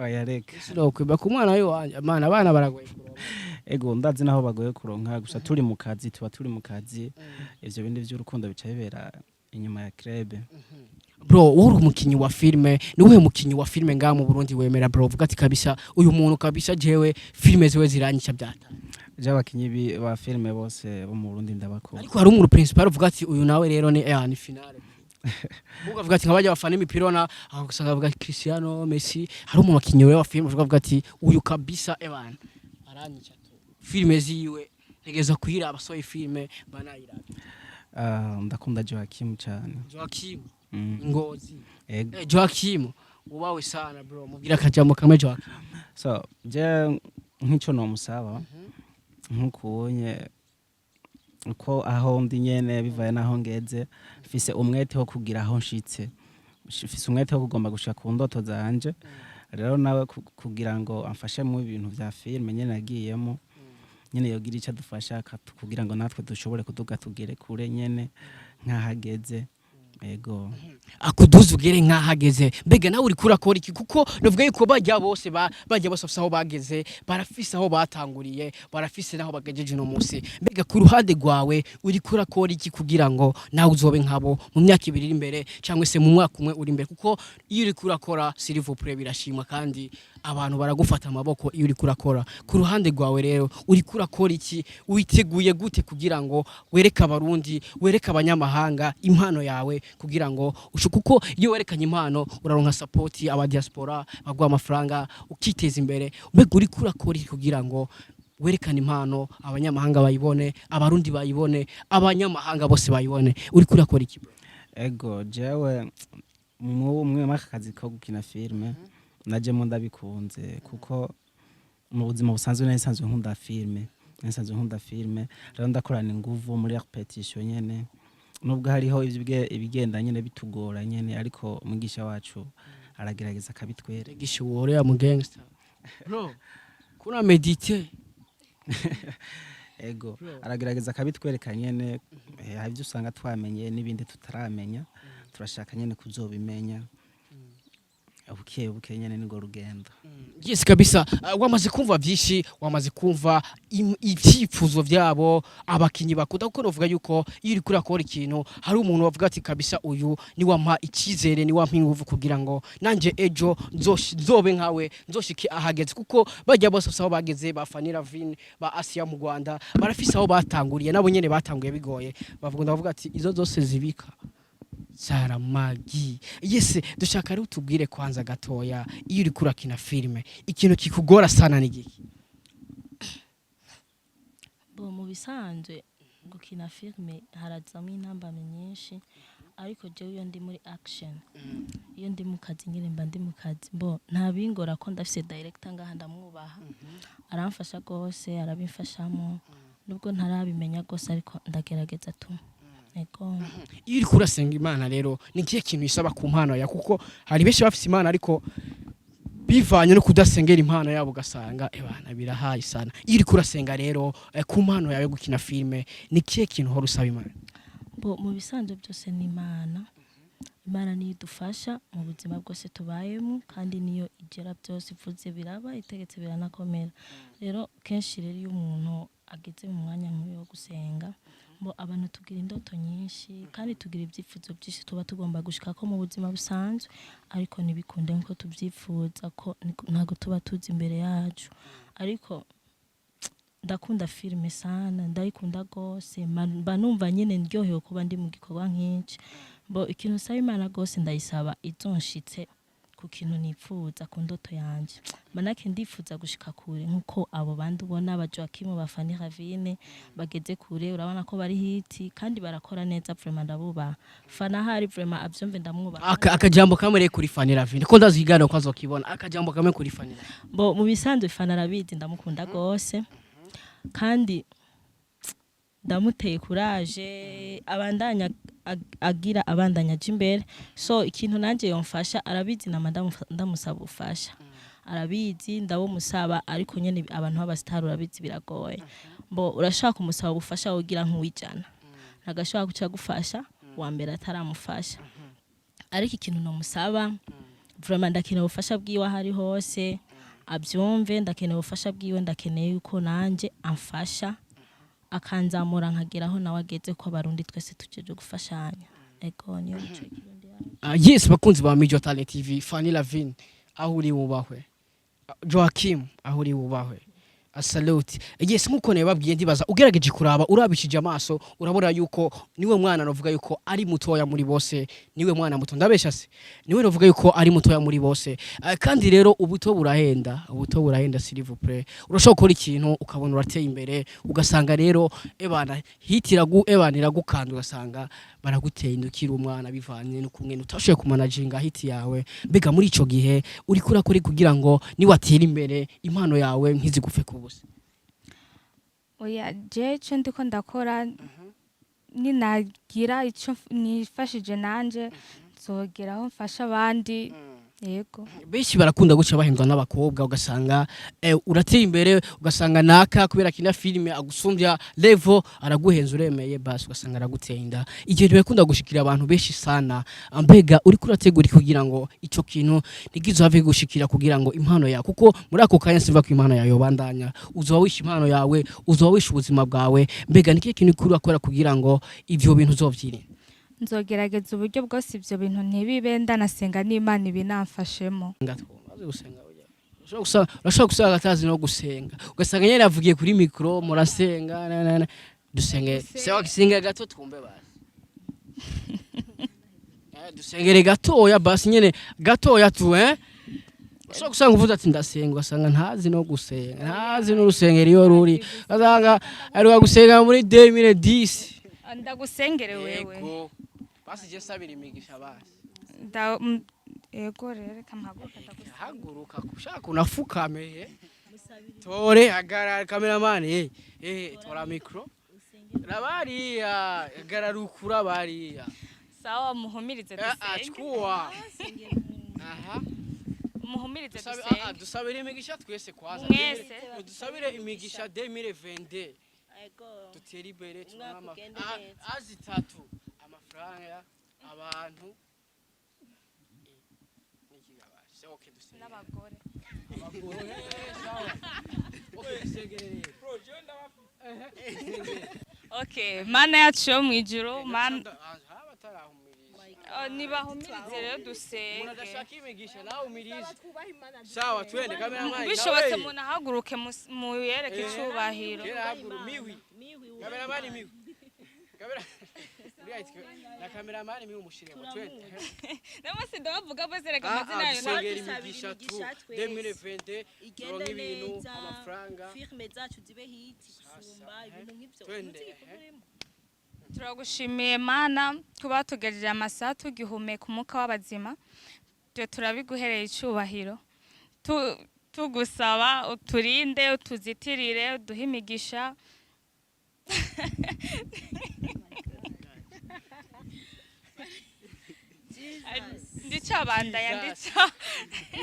Oya, reka. Sinokwiba ku mwana w'iwanje mana, abana baragoye kuronka. Ego, ndazi naho bagoye kuronka, gusa turi mu kazi, tuba turi mu kazi, ivyo bindi vy'urukundo bica bibera inyuma ya club. Bro, wowe uri umukinyi wa filme, ni uwuhe mukinyi wa filme ngaha mu Burundi wemera bro, uvuga ati kabisa uyu muntu kabisa jewe filme ziwe ziranyica byata? Je abakinyi ba filme bose bo mu Burundi ndabakunda. Ariko hari umuntu principal uvuga ati uyu nawe rero ni finale, ukavuga ati nk'abajya bafana imipira na aho usanga bavuga Cristiano, Messi, hari umuntu wakinyi wa filme uvuga ati uyu kabisa ebana aranyica tu, filme ziwe ntegereza kuyiraba, soye filme banayiraba? Ah, ndakunda Joachim cyane. Joachim? Ngozi? Ego. Joachim ubawe sana bro, mubwira akajambo kamwe Joachim. So je nk'ico nomusaba, nk'ukubonye uko aho ndi nyene, bivaye naho ngeze, mfise umwete wo kugira aho nshitse, mfise umwete wo kugomba gushika ku ndoto zanje. Rero nawe kugira ngo amfashe mu bintu vya filme nyene nagiyemo nyene, yogira ico adufasha kugira ngo natwe dushobore kuduga tugere kure nyene nk'ahageze, ego. Akuduza ugere nk'ahageze. Mbega nawe uriko urakora iki? Kuko navuga yuko bajya bose bajya bose bafise aho bageze, barafise aho batanguriye, barafise n'aho bagejeje uno munsi. Mbega ku ruhande rwawe uriko urakora iki kugira ngo nawe uzobe nkabo mu myaka 2 iri imbere, cyangwa se mu mwaka umwe uri imbere? Kuko iyo uriko urakora, s'il vous plaît, birashimwa kandi. Abantu baragufata amaboko iyo uriko urakora. Ku ruhande rwawe rero, uriko urakora iki? Witeguye gute kugira ngo wereke Abarundi, wereke abanyamahanga impano yawe, kugira ngo kuko iyo werekanye impano uraronka support, aba diaspora baguha amafaranga, ukiteza imbere. Mbega uriko urakora iki kugira ngo werekane impano, abanyamahanga bayibone, Abarundi bayibone, abanyamahanga bose bayibone? Uriko urakora iki, bro? Ego, jewe mu mwe aka kazi ko gukina filme najemo ndabikunze, kuko mu buzima busanzwe nari nsanzwe nkunda filme, nari nsanzwe nkunda filme. Rero ndakorana inguvu muri répétition nyene, nubwo hariho ibigenda nyene bitugora nyene, ariko umwigisha wacu aragerageza akabitwereka. Gisha ya mu gangster, bro, kuna méditer. Ego, aragerageza akabitwereka nyene. Hari ibyo usanga twamenye n'ibindi tutaramenya, turashaka nyene kuzobimenya buke buke nyene, nirwo rugendo. Yes, kabisa. Wamaze kumva byinshi, wamaze kumva ibyifuzo byabo abakinyi bakunda, kuko novuga yuko iyo uriko urakora ikintu hari umuntu wavuga ati: "Kabisa uyu ni wampa icyizere, ni wampa ingufu kugira ngo nanje ejo nzobe nkawe, nzoshike ahageze." Kuko bajya bose aho bageze, ba Fanny Lavine, ba Asia mu Rwanda, barafise aho batanguriye, nabo nyene batanguye bigoye. Bavuga, ndavuga ati izo zose zibika Saramagi. Yes, dushaka rero utubwire kwanza gatoya, iyo uriko urakina filime ikintu kikugora sana ni giki? Bo, mu bisanzwe gukina filime harazamo intambamyi nyinshi, ariko jewe iyo ndi muri action, iyo ndi mu kazi nyine, mba ndi mu kazi. Bo, nta bingora ko ndafise director ngaha, ndamwubaha, aramfasha rwose, arabimfashamo nubwo ntarabimenya rwose, ariko ndagerageza tu. Ego. Iyo uriko urasenga Imana rero, ni ikihe kintu isaba ku mpano yawe? Kuko hari benshi bafise imana ariko bivanye no kudasengera impano yabo ugasanga ebana birahaye sana. Iyo uriko urasenga rero, ku mpano yawe yo gukina filime, ni ikihe kintu uhora usaba Imana? Bo, mu bisanzwe byose ni Imana. Imana niyo idufasha mu buzima bwose tubayemo, kandi niyo igera byose, ivuze biraba, itegetse biranakomera. Rero kenshi rero iyo umuntu ageze mu mwanya nk'uyu wo gusenga, bo, abantu tugira indoto nyinshi kandi tugira ibyifuzo byinshi tuba tugomba gushika ko mu buzima busanzwe, ariko ntibikunde nkuko tubyifuza, ko ntabwo tuba tuzi imbere yacu. Ariko ndakunda filime sana, ndayikunda gose, mba numva nyine ndyohewe kuba ndi mu gikorwa nk'iki. Bo, ikintu nsaba Imana gose, ndayisaba izonshitse ku kintu nipfuza, ku ndoto yanje. Manake ndifuza gushika kure nkuko abo bandi ubona, ba Joachim, ba Fanny Ravine, bageze kure. Urabona ko bari hit kandi barakora neza. Vraiment ndabubaha. Fana hari, vraiment avyumve, ndamwubaha. Akajambo kamwe rero kuri Fanny Ravine, ko ndazi ikiganiro ko azokibona. Akajambo kamwe kuri Fanny Ravine. Bo, mu bisanzwe Fana arabizi, ndamukunda gose kandi ndamuteye courage, abandanya agira, abandanya aja imbere. So ikintu nanje yomfasha arabizi, nama ndamusaba ubufasha, arabizi, ndabumusaba, ariko nyene abantu b'abasitari urabizi biragoye. Mbo urashaka kumusaba ubufasha wogira nk'uwijana, ntagashobora guca gufasha wa mbere ataramufasha. Ariko ikintu nomusaba vraiment, ndakeneye ubufasha bwiwe aho ari hose abyumve, ndakeneye ubufasha bwiwe, ndakeneye yuko nanje amfasha akanzamura nkageraho nawe ageze, ko Abarundi twese tujeje gufashanya. Ego, niyo mico y'Ikirundi yacu. Yes, bakunzi ba Major Talent TV, Fanny Lavine aho uri wubahwe, Joachim aho uri wubahwe. Salute. Yes, nkuko nababwiye, ndibaza ugerageje kuraba, urabishije amaso, urabona yuko niwe mwana navuga yuko ari mutoya muri bose. Niwe mwana muto, ndabesha se? Niwe navuga yuko ari mutoya muri bose. Kandi rero ubuto burahenda, ubuto burahenda, s'il vous plaît. Urashobora gukora ikintu ukabona urateye imbere, ugasanga rero ebana hitiragu, ebana iragukanda, ugasanga baraguteye inda ukiri umwana, bivanye n'ukumwe utashoboye kumanaginga hit yawe. Mbega muri ico gihe uriko urakora kugira ngo niwatera imbere impano yawe ntizigufe ku busa? Oya, je ico ndiko ndakora, ninagira ico nifashije nanje nzogeraho mfasha abandi, yego. Benshi barakunda guca bahendwa n'abakobwa, ugasanga urateye imbere, ugasanga naka kubera kina filime agusumbya level araguhenza, uremeye, basi ugasanga araguteye inda. Igihe birakunda gushikira abantu benshi sana. Mbega uriko urategura iki kugira ngo ico kintu ntikizohave gushikira, kugira ngo impano yawe, kuko muri ako kanya simva ko impano yawe yobandanya, uzoba wishe impano yawe, uzoba wishe ubuzima bwawe. Mbega ni ikihe kintu uriko urakora kugira ngo ivyo bintu uzovyirinde? Nzogerageza uburyo bwose ibyo bintu ntibibe, ndanasenga n'Imana ibinamfashemo. Ngatwo maze gusenga burya. Urashobora gusanga atazi no gusenga, ugasanga nyene avugiye kuri micro, murasenga na na na dusenge. Sewa kisenga gato twumve basi. Dusengere gatoya basi, nyene gatoya tu. Ushobora gusanga uvuze ati ndasenga, ugasanga ntazi no gusenga, ntazi n'urusengero iyo ruri, ugasanga aheruka gusenga muri 2010. Ndagusengere wewe? Yego basi, je sabira imigisha basi. Ego rero, reka mpaguruke ndagusengere. Haguruka ushaka unafukame, tore hagarara, cameraman, tora micro rabariya, hagarara ukura bariya. Sawa, muhumirize dusenge. Chukua aha. Muhumirize dusenge. Dusabire imigisha twese kwanza. Mwese. Dusabire imigisha 2022, dutere imbere, tubone Umwaka ugende neza. Azitatu: amafaranga, abantu, n'ikigabasha. Okay, dusenge. N'abagore. Abagore, sawa. Okay, dusengere rero. Okay, Mana yacu yo mu ijuru, Mana Abatarahumiriza. Oh, nibahumirize rero dusenge. Umuntu adashaka imigisha nawe umirize. Sawa, twende cameraman. Bishobotse umuntu ahaguruke, muyereke icubahiro. Kera haguru miwi. Cameraman miwi. Kamera uriya yitwa na cameraman miwi, umushiremo, twende. Namwe ndabavuga bose, reka Ah, amazina ah, yayo. dusengera Dusabira imigisha tu imigisha twese. 2022 Igende turonke ibintu, neza, amafaranga. Filme zacu zibe hit gusumba ibintu nk'ivyo. Twende, Uzi igikorwa urimo? Turagushimiye Mana kuba tugejeje amasaha tugihumeka umwuka w'abazima. Twe turabiguhereye icubahiro. Tugusaba uturinde, utuzitirire, uduhe imigisha. Ndicabandanya ndica.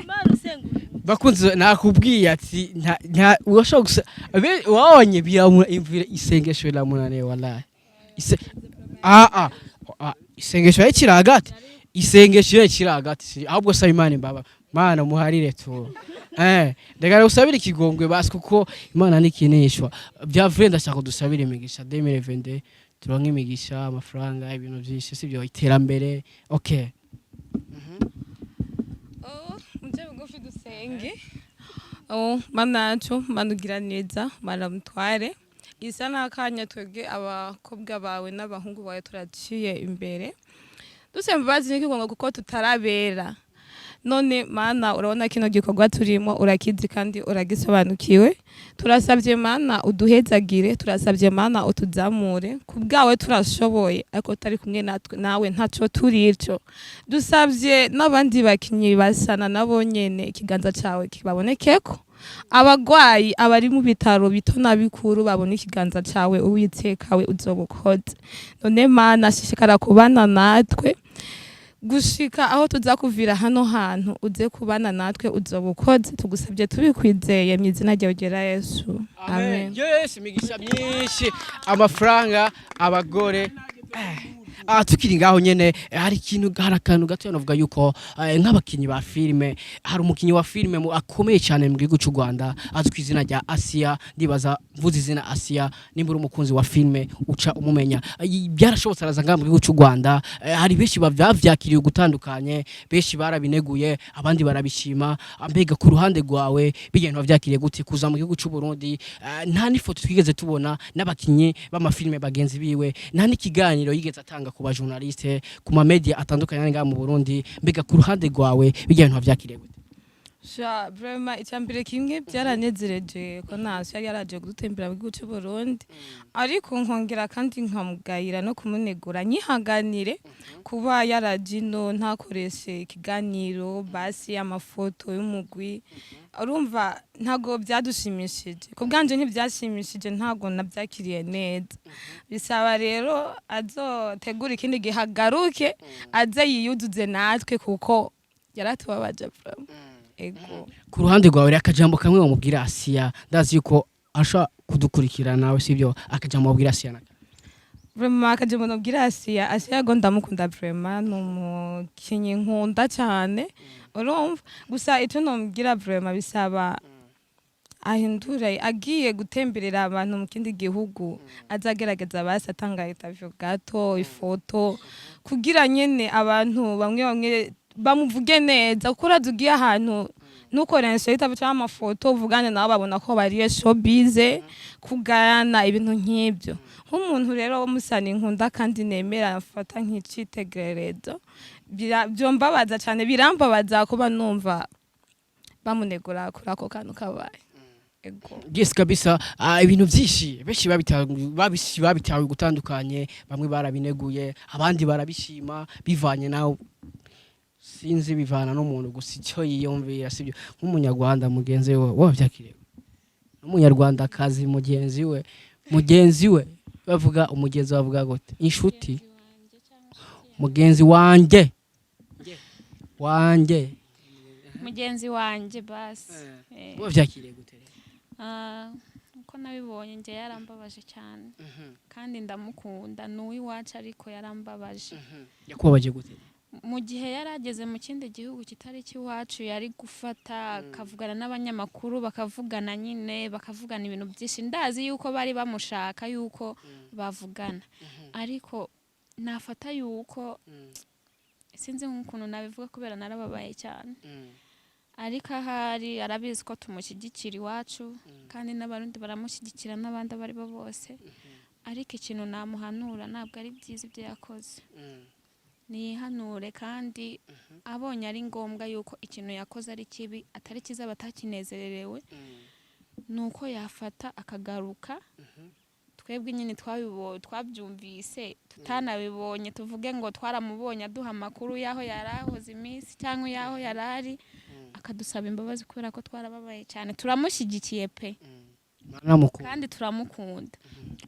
Imana usenga. Bakunze, nakubwiye ati urashobora gusa wabonye biramura imvura, isengesho riramunaniye wallahi. Ah ah ah, isengesho yakiri hagati, isengesho yakiri hagati, ahubwo saba Imana imbaba, Mana muharire tu, ndagara usabire ikigongwe basi, kuko Imana nikinishwa bya vrai. Ndashaka dusabire imigisha 2022, turonke imigisha, amafaranga, ibintu byinshi, sibyo? Iterambere, okay. Oh, muje bugufi dusenge. Oh, Mana yacu, Mana ugira neza, Mana mutware. Isa n'akanya twebwe abakobwa bawe n'abahungu bawe turaciye imbere. Dusaba imbabazi n'ikigongo kuko tutarabera. None Mana, urabona kino gikorwa turimo, urakizi kandi uragisobanukiwe. Turasabye Mana uduhezagire, turasabye Mana utuzamure. Ku bwawe turashoboye, ariko tutari kumwe natwe nawe ntaco turico. Dusabye n'abandi bakinyi basana nabo nyene ikiganza cawe kibabonekeko, abagwayi abari mu bitaro bito na bikuru babona ikiganza cawe, Uwiteka we uzobukoze. None Mana, shishikara kubana natwe gushika aho tuza kuvira hano hantu, uze kubana natwe, uzobukoze. Tugusabye tubikwizeye mu izina ryawe ryera Yesu, amen. Yes, imigisha myinshi, amafaranga, abagore. Tukiri ngaho nyene, hari ikintu, hari akantu gato navuga yuko nk'abakinyi ba filime, hari umukinyi wa filime akomeye cyane mu gihugu cy'u Rwanda azwi ku izina rya Asia. Ndibaza mvuze izina Asia, nimba uri umukunzi wa filime uca umumenya. Byarashobotse araza ngaha mu gihugu cy'u Rwanda. Hari benshi bavyakiriye gutandukanye, benshi barabineguye, abandi barabishima. Mbega ku ruhande rwawe bigenda bavyakiriye gute kuza mu gihugu cy'u Burundi? Nta n'ifoto twigeze tubona n'abakinyi b'amafilime bagenzi biwe, nta n'ikiganiro yigeze atanga ku ba journaliste, ku ma media atandukanye ari ngaha mu Burundi. Mbega ku ruhande rwawe bigenda bavyakiriye gute? Sha, vraiment icyambere kimwe byaranezereje ko ntaso yari yaraje kudutembera mu gihugu cy'u Burundi, ariko nkongera kandi nkamugayira no kumunegura nyihanganire kuba yaraje ino ntakoreshe ikiganiro basi amafoto y'umugwi. Urumva ntago byadushimishije, ku bwanje ntibyashimishije, ntago nabyakiriye neza. Bisaba rero azotegura ikindi gihe agaruke, aze yiyuzuze natwe, kuko yaratubabaje vraiment. Ego. Ku ruhande rwawe rero, akajambo kamwe wamubwira Asiya, ndazi yuko ashobora kudukurikira nawe, sibyo? Akajambo wabwira Asiya naka? Vraiment akajambo nobwira Asiya, Asiya go ndamukunda vraiment, ni umukinyi nkunda cyane, urumva? Gusa icyo nomubwira vraiment bisaba ahindure, agiye gutemberera abantu mu kindi gihugu azagerageza basi atanga interview gato, ifoto, kugira nyene abantu bamwe bamwe bamuvuge neza, kuko urazi ugiye ahantu. Nukora insolite cyangwa amafoto uvugane nabo, babona ko bariye showbiz, kugayana ibintu nk'ibyo. Nk'umuntu rero w'umusani nkunda kandi nemera, mfata nk'icitegererezo, byombabaza cyane, birambabaza kuba numva bamunegura kuri ako kantu kabaye. Ego. Yes, kabisa. Ibintu byinshi benshi babitawe gutandukanye, bamwe barabineguye, abandi barabishima, bivanye nawe, sinzi, bivana n'umuntu gusa icyo yiyumvira, sibyo? Nk'umunyarwanda mugenzi we wabyakiriye, n'umunyarwandakazi mugenzi we bavuga umugenzi, bavuga gute? Inshuti, mugenzi wanjye. Mugenzi wanjye basi. Wabyakiriye gute? Uko nabibonye njye, yarambabaje cyane kandi ndamukunda, ni uw'iwacu, ariko yarambabaje. Yakubabaje gute? Mu gihe yari ageze mu kindi gihugu kitari icy'iwacu, yari gufata akavugana n'abanyamakuru, bakavugana nyine, bakavugana ibintu byinshi. Ndazi yuko bari bamushaka yuko bavugana, ariko nafata yuko sinzi nk'ukuntu nabivuga kubera narababaye cyane. Ariko ahari arabizi ko tumushyigikira iwacu, kandi n'Abarundi baramushyigikira n'abandi abo ari bo bose. Ariko ikintu namuhanura, ntabwo ari byiza ibyo yakoze, niyihanure. Kandi abonye ari ngombwa yuko ikintu yakoze ari kibi, atari cyiza, batakinezererewe, ni uko yafata akagaruka. Twebwe nyine twabyumvise tutanabibonye, tuvuge ngo twaramubonye aduha amakuru y'aho yari ahoze iminsi cyangwa y'aho yari ari, akadusaba imbabazi kubera ko twarababaye cyane. Turamushyigikiye pe. Namukunda. Kandi turamukunda.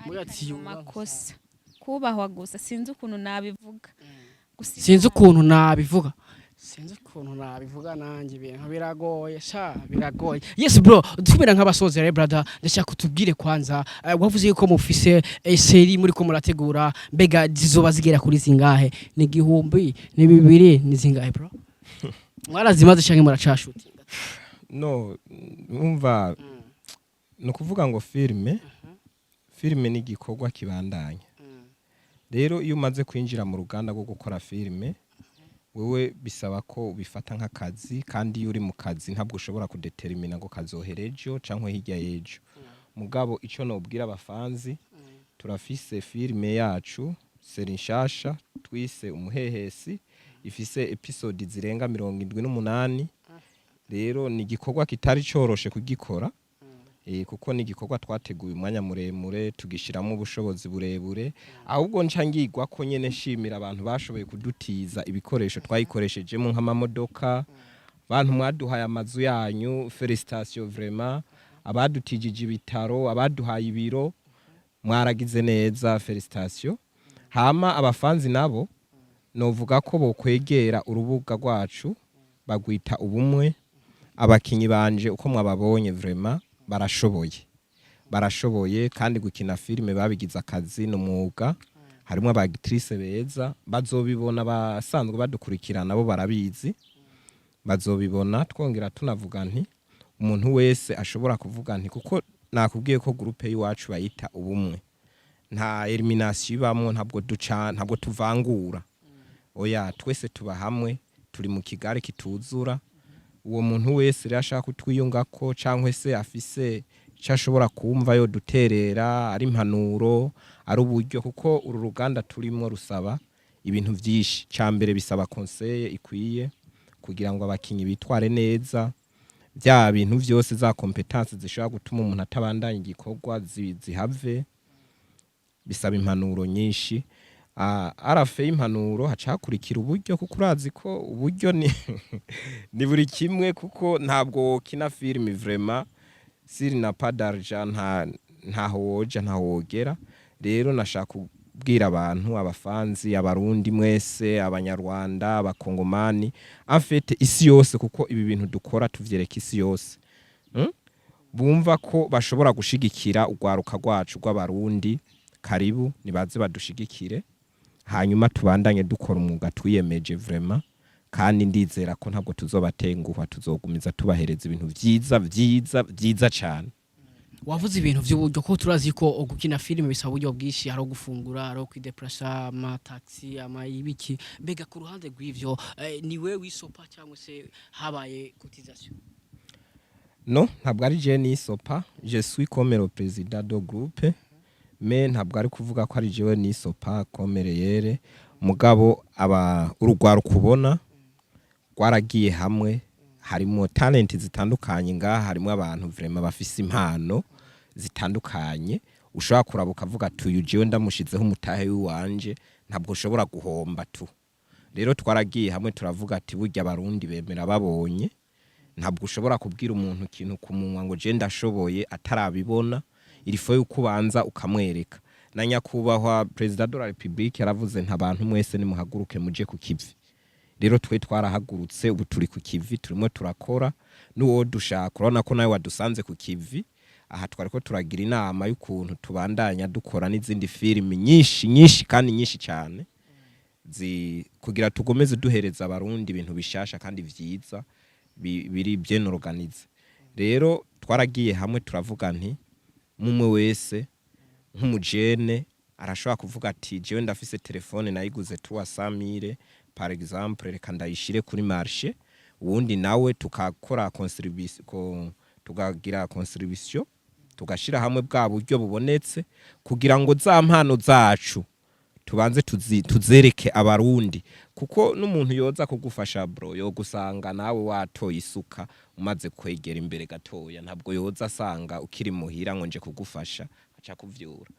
Muri ariko ati ari mu yubahwe. makosa. Kubahwa gusa, sinzi ukuntu nabivuga gusa. Sinzi ukuntu nabivuga, sinzi ukuntu nabivuga nanjye, ibintu biragoye sha, biragoye. Yes bro, tumera nk'abasozera. Brother, ndashaka utubwire kwanza, wavuze yuko mufise série muri ko murategura, mbega zizoba zigera kuri zingahe? Ni 1000, ni 2000, ni zingahe bro? Mwarazimaze canke muracashutinga? No, umva, ni ukuvuga ngo filime ni igikorwa kibandanya. Rero iyo umaze kwinjira mu ruganda rwo gukora filime, wewe bisaba ko ubifata nk'akazi, kandi iyo uri mu kazi ntabwo ushobora kudetermina ngo kazohera ejo cyangwa hirya y'ejo. Mugabo icyo nobwira abafanzi, turafise filime yacu, série nshasha twise Umuhehesi, ifise episode zirenga 78. Rero ni igikorwa kitari coroshe kugikora, kuko ni igikorwa twateguye umwanya muremure, tugishyiramo ubushobozi burebure. Ahubwo nca ngirwa ko nyene nshimira abantu bashoboye kudutiza ibikoresho twayikoresheje nk'amamodoka, bantu mwaduhaye amazu yanyu, félicitations vraiment. Abadutijije ibitaro, abaduhaye ibiro, mwaragize neza, félicitations. Hama abafanzi nabo novuga ko bokwegera urubuga rwacu, bagwita Ubumwe. Abakinyi banje uko mwababonye, vraiment barashoboye, barashoboye, kandi gukina filime babigize akazi, n'umwuga. Harimo aba actrice beza, bazobibona, basanzwe badukurikirana bo barabizi, bazobibona. Twongera tunavuga nti umuntu wese ashobora kuvuga nti, kuko nakubwiye ko groupe y'iwacu bayita Ubumwe, nta élimination ibamwo, ntabwo duca, ntabwo tuvangura, oya, twese tuba hamwe, turi mu kigare kituzura. Uwo muntu wese rero ashaka kutwiyungako cyangwa se afise icyo ashobora kumva yo duterera, ari impanuro, ari uburyo, kuko uru ruganda turimo rusaba ibintu byinshi. Cya mbere bisaba conseil ikwiye kugira ngo abakinyi bitware neza, bya bintu byose, za compétences zishobora gutuma umuntu atabandanya igikorwa zihave. Bisaba impanuro nyinshi. Arafe y'impanuro haca hakurikira uburyo, kuko urazi ko uburyo ni buri kimwe, kuko ntabwo wokina filime vraiment s'il n'a pas d'argent, ntaho woja, ntaho wogera. Rero nashaka kubwira abantu, abafanzi, Abarundi mwese, Abanyarwanda, Abakongomani, en fait isi yose, kuko ibi bintu dukora tuvyereka isi yose, Bumva ko bashobora gushigikira urwaruka rwacu rw'Abarundi, karibu nibaze badushigikire, hanyuma tubandanye dukora umwuga twiyemeje vraiment. Kandi ndizera ko ntabwo tuzobatenguha, tuzogumiza tubahereza ibintu vyiza vyiza vyiza cane. Wavuze ibintu by'uburyo, ko turazi ko gukina filime bisaba uburyo bwinshi, hari gufungura, hari kwideplasa, ama taxi, ama ibiki. Mbega ku ruhande rw'ivyo, ni we wisopa cyangwa se habaye cotisation? No, ntabwo ari je nisopa. Je suis comme le président do groupe, mais ntabwo ari kuvuga ko ari jewe nisopa comme réel. Mugabo aba urugwaruka ubona rwaragiye hamwe, harimo talent zitandukanye ngaha, harimo abantu vraiment bafise impano zitandukanye. Ushobora kuraba ukavuga ati: "Uyu jewe ndamushizeho umutahe w'iwanje, ntabwo ushobora guhomba tu." Rero twaragiye hamwe turavuga ati: "Burya Abarundi bemera babonye." Ntabwo ushobora kubwira umuntu ikintu ku munwa ngo je ndashoboye atarabibona. Il faut yuko ubanza ukamwereka. Na nyakubahwa président de la République yaravuze nta bantu mwese nimuhaguruke muje ku kivi. Rero twe twarahagurutse, ubu turi ku kivi, turimo turakora. N'uwo dushaka, urabona ko nawe wadusanze ku kivi aha, twariko turagira inama y'ukuntu tubandanya dukora n'izindi filimi nyinshi nyinshi kandi nyinshi cyane kugira tugomeze duhereza Abarundi ibintu bishasha kandi vyiza biri bien organisé. Rero twaragiye hamwe turavuga nti mumwe wese nk'umujene arashobora kuvuga ati: "Jewe ndafise telefone nayiguze tuwa samire par exemple, reka ndayishire kuri marché." Uwundi nawe tukakora contribution, tukagira contribution, tugashira hamwe bwa buryo bubonetse kugira ngo za mpano zacu tubanze tuzereke Abarundi. Kuko n'umuntu yoza kugufasha, bro, yo gusanga nawe watoye isuka umaze kwegera imbere gatoya. Ntabwo yoza asanga ukiri muhira ngo nje kugufasha, aca kuvyura.